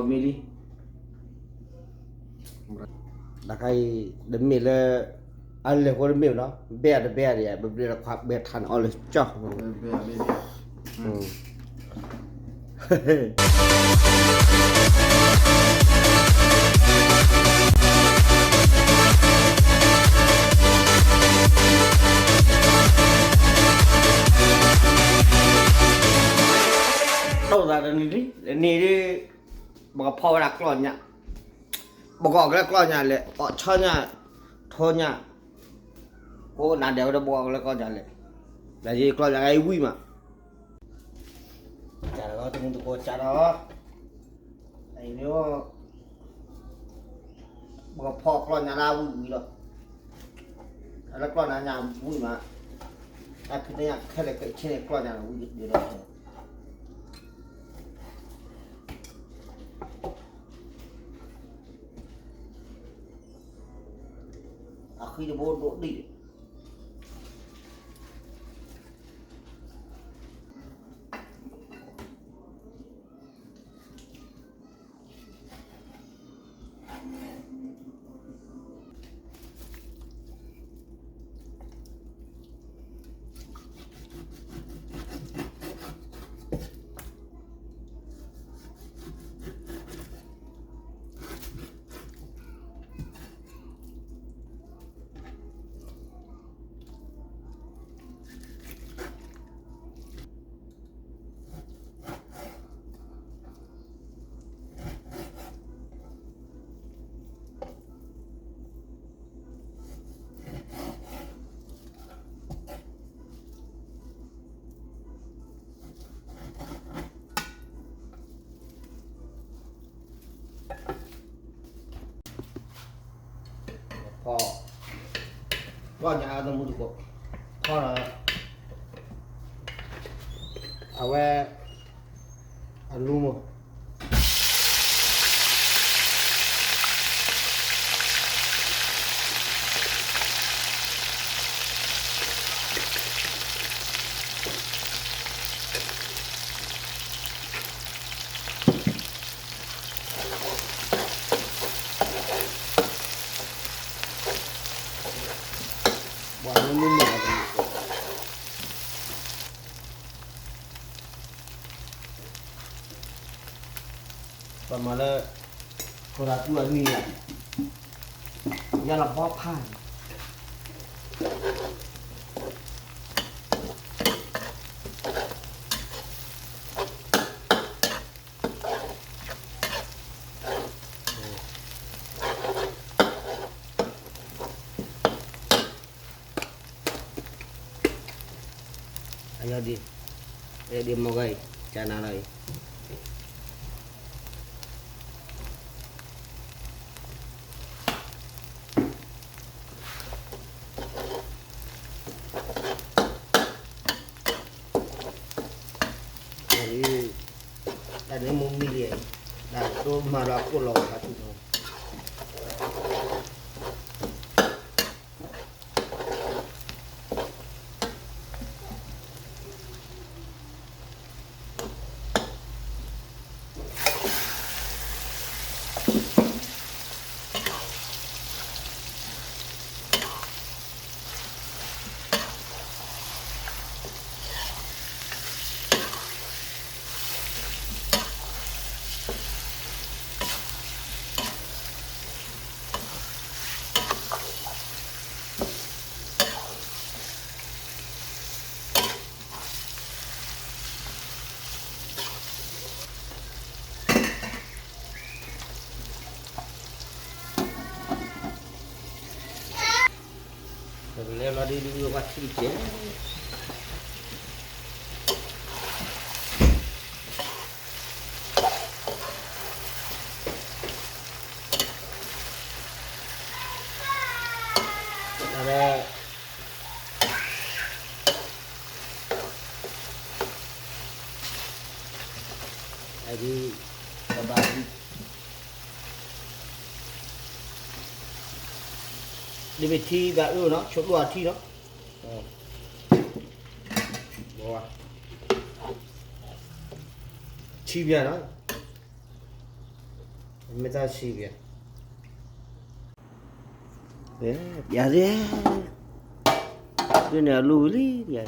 မ့ၢ်လံ တခါအံၤ တမ့ၢ်လၢ အလဲၤဃိတမ့ၢ်နီၤ ဘဲအတဘဲအဒံး ပဘျဲၣ်လၢခွါဘဲထါန့ၣ်အီၣ်လၢကၠီ တိၢ်သးတနံၤလံ တနံၤဒ် ပကဖီၣ်ဝဲဒၣ်ကျီၢ်ညၣ် ပကအီၣ်ကလၢကျီၢ်ညၣ်လဲၣ် အီၣ်ဆီညၣ် ထိညၣ် ကိးနၤဒဲးဝဲဒၣ်ပကအီၣ်ကလၢကျီၢ်ညၣ်လဲၣ် ဒီးယကျီၢ်ညၣ်အံၤဝံၣ်မး ကၢ်ဒီးတမူတကိးကၢ်ဒီး အံၤမ့ၢ် ပကဖီၣ်ကျီၢ်ညၣ်လၢအဝံၣ်ဝံၣ်လီၤ လၢကျီၢ်ညၣ်ဝံၣ်မး တၢ်ဖံးတၢ်ညၣ်ခဲလၢာ်ခဲဆ့န့ၣ် ကျီၢ်ညၣ်လီၤဝံၣ်ဒ်ဒီး အဃံတဘိဒိၣ်ဒံး ဖီၣ် ကျီၢ်ညၣ်အါတမူတကိး ဖီၣ်ဒီး အဝဲ အလူမး ပှၤမ့ၢ်မ့ၢ်မ့ၢ် ပမၤလၢ ဖိဒၣ်တူၢ်အမံၤယါ, ယါလီၤဘီဖးန့ၣ် အယီၤဒံး, အယီၤဒံးမ့ၢ်ဂ့ၤ, ကနၤလီၤအံၤ တၢ်န့ၣ်မိၢ်မံလံ, တၢ်ဒိၣ်မးဒီးအကိၣ်လီၤဝဲဖးထူၣ်နီၤ. ပကလဲၤလီၤဒ်ဒ်ဝဲထံကဲး အဝဲ အဒ် ကဘၣ်ဒ် ဒ်မ့ၢ်ထံဘၣ်အၢနီၤ ဆိဒိၣ်အထံနီၤ ထံဘၣ်နီၤ တ မ့ၢ်တၢ်ဆံးပျၢ်, ပျၢ်သ့ၣ်, ဒ်န့ၣ်အလူဝံၤလံ,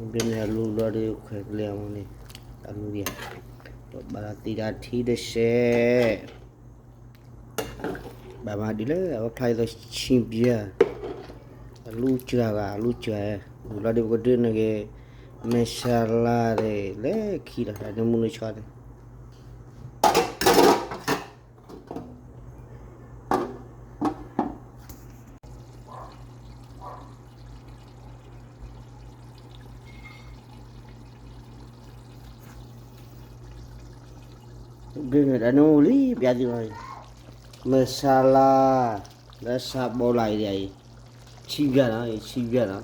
ဒ်န့ၣ်အလူလီၤဒီးခွဲးကလဲၤအမူန့ၣ်, အလူယၤ, ပဘၣ်သံဒၣ်ထံတစဲး ဘၣ်မၤဒ်လဲၣ် အဝဲဖျါအံၤသိးဆံပျၢ်, အလူစှၤဂၤ အလူစှၤ, လီၤဒ်ပကဒုးန့ၣ်ဂ့ၤ, မဲာ်ဆါလါန့ၣ် လဲၤခံလီၤ တၢ်န့ၣ်မူန့ၣ်ဆီန့ၣ်, ဒ်န့ၣ်တၢ်န့ၣ်မူလံ ပျၢ်သ့ၣ်လီၤ, မဲာ်ဆါလါ, လၢဆါဘီလါအံၤဒ်အံၤ, ဆံပျၢ်နီၤ ဆံပျၢ်နီၤ,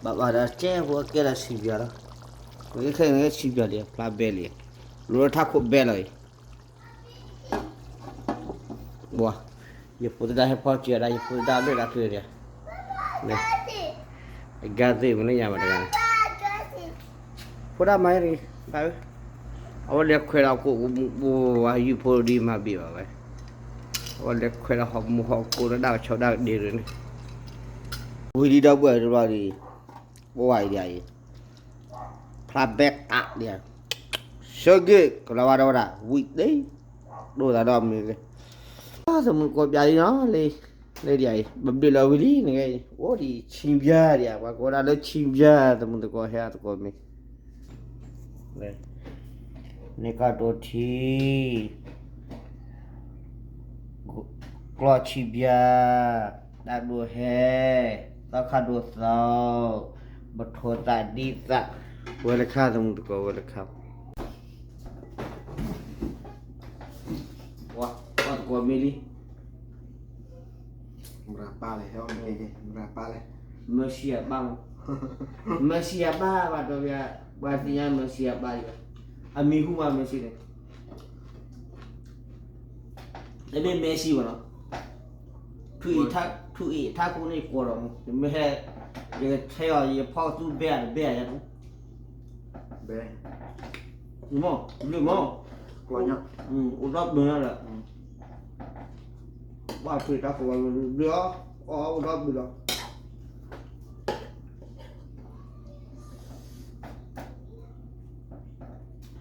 ဘၣ်ဘၣ်ဒီးကဲဖိကဲဒီးဆံပျၢ်လီၤ, ခဲခဲဆံပျၢ်လံ ဖျါဘဲလံ, လူၤလၢထးခိၣ်ဘဲလီၤအံၤ ဝါ, ယဖိသဒါဟဲဖီစၢၤဒၣ် ယဖိသဒါဘျဲၣ်ဒၣ်ဖျၢၣ်ဒၣ်, အဂၤသ့ၣ်မနုၤညါဘၣ်တဂၤန့ၣ်, ဖိဒၣ်မၤန့ၣ်, အဝဲလဲၤခွဲးလီၤကိး, ဝါယုၢ်ဖိဒ်မၤဘ့ၣ်ဘၣ်ဝဲ, အဝဲလဲၤခွဲးလီၤဟီၣ်မူဟီၣ်ကိးလၢဒၣ်ကဆီဒၣ်ကဒ့ၣ်န့ၣ်, ဝံၤလံဒီပုၢ်ဝဲၢ်တဘျီဒ်, ပဝဲအံၤဒ်အံၤ ဖျါဘဲတၢ်ဒ်, ဆၢဂ့ၤ ကလီၤဝါဒီဝဲဒၣ် ဝံၤဒ့, ဒိၣ်သးဒီးမ့ၢ်ဂ့ၤ, သမုၢ်သကိးပျၢ်အံၤနီၤ, လၢဒ်အံၤ ပဘျုးလီၤဝံၤလံန့ၣ်ဂ့ၤ, အိၣ်ဒ်ဆံပျၢ်ဒ်အံၤ ပှၤကိးဒၣ်လၢဆံပျၢ် သမုၢ်သကိးဟဲအသကိးမ့ၢ် န့ၢ်ကီၢ်ဒိၣ်ထံ, ကျီၢ်ဆံပျၢ်, တၢ်ဒိၣ်ဟဲ, သီခါဒိၣ်သီ, ပထိးသးဒ်သး, ဝဲလၢခါသမုၢ်သကိးဝဲလၢခါ, ပှၤသကိးမ့ၢ်လံ မရၤပၢ်လဲၣ်, မရၤပၢ်လဲၣ်, မၢဆံအဘၣ်မး, မၢဆံအဘၣ်ဘၣ်ဒီး, ပှၤသ့ၣ်ညါမၢဆံအဘၣ်လံ, အမံၤဟူဘၣ်မၢဆံန့ၣ်, တမ့ၢ်မၢဆံဘၣ်နီၤ, ထူအ့ၣ်ထါခိၣ်န့ၣ်ကိးဒီးမး, ယမ့ၢ်ဟဲ, ယကထဲအီၤ ယဖီၣ်သူဘဲအတဘဲယၤ, ဘဲ, မ့ၢ်, ဘျုးမး, အိၣ်ဒီးဘျုးလီၤ, ဘၣ်ဖုးတၢ်ကိးဝဲဘျုးအီၤ, အီၣ်အိၣ်ဒီးဘျုးလီၤ,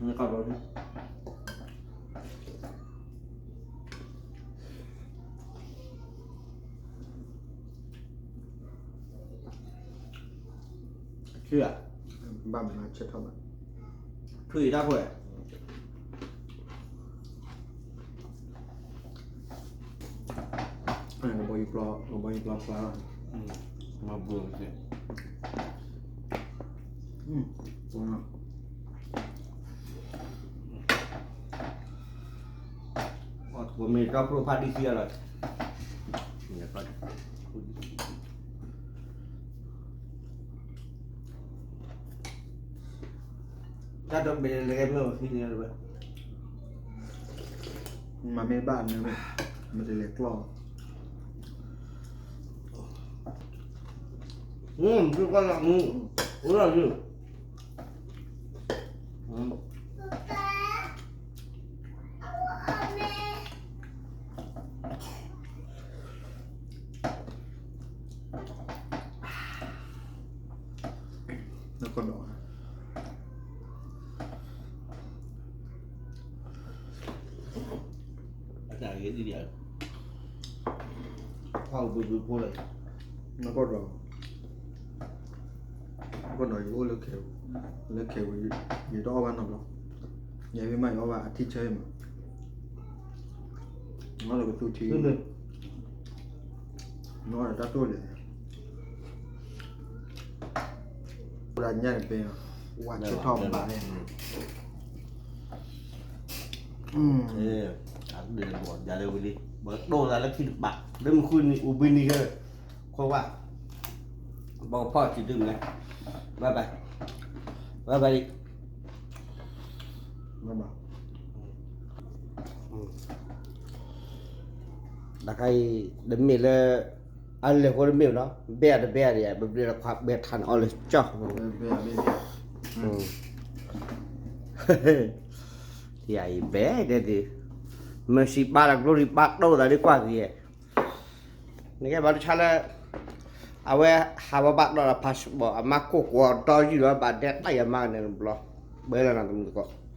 နကဘျီ ထူ, ဘၣ်မနုၤဆဲးထီၣ်ဘၣ်, ထူအ့ၣ်တၢ်ခိၣ်, ကဘီယူၤပျီ, ကဘီယူၤပျီဖျါလီၤ, မၤဘိး, ပှၤ ပှၤမ့ၢ်တၢ်ဖိဖးဒံးသံအလီၤ, တၢ်တဘဲလဲၤမ့ၢ်အီၤသံန့ၣ်ဝဲ, မ့ၢ်ဘၣ်န့ၣ်, မ့ၢ်တလဲၤကျီၢ်, မ့ၢ်ဘၣ်လီၤ, အိၣ်လီၤယုၢ် နကဒီး, အတၢ်ဂ့ၢ်ဒ်, ဖးဘုဘုဖိလီၤ, နကဒီး, နကဒီးယအိၣ်လၢခဲ, လၢခဲဝံၤ, ယတအီၣ်ဘၣ်နီတဘျီ, ယမ့ၢ်မၤယအီၣ်ဘၣ်အထံဆၢမး, နလီၤကသူထံ နတၢ်တိၢ်လဲၣ်, ပှၤညါတပဲ, ဝါဆၢထီၣ်ဘၣ်, အဒဲးဘီၣ်ယၤလၢဝံၤလံ, ဘၣ်တိၢ်သးလၢခံတပး, လၢမုၢ်ဃုနံၤအိၣ်ဘှံးနံၤကဲ, ခိးဝါ, ဘၣ်ကဖီၣ်စံးဒုမလဲၣ်, bye bye, bye bye, တခါအံၤ, တမ့ၢ်လၢ, အလဲၤဃိတမ့ၢ်ဘၣ်နီၤ, ဘဲအတဘဲအဒံး, ပဘျုးလၢခွါဘဲထါန့ၣ်အီၣ်လၢကၠီၣ်, ဘဲ, ယၤအံၤဘဲဒဲးသု, Mercy ဘါဒီး Glory ဘါတီၢ်သးဒ်ကွၢ်က့ၤ, နကဲဘၣ်တဆါလၢ အဝဲဟးဝဲဘၣ်တီၢ်ဒီး passport အမါကိၢ်ကွီၤဒီယုၢ်လီၤ ဘၣ်ဒဲးတၢ်ယၤမါကနဲၣ်တဘျီ, ဘဲလၢနတမုၢ်တကိး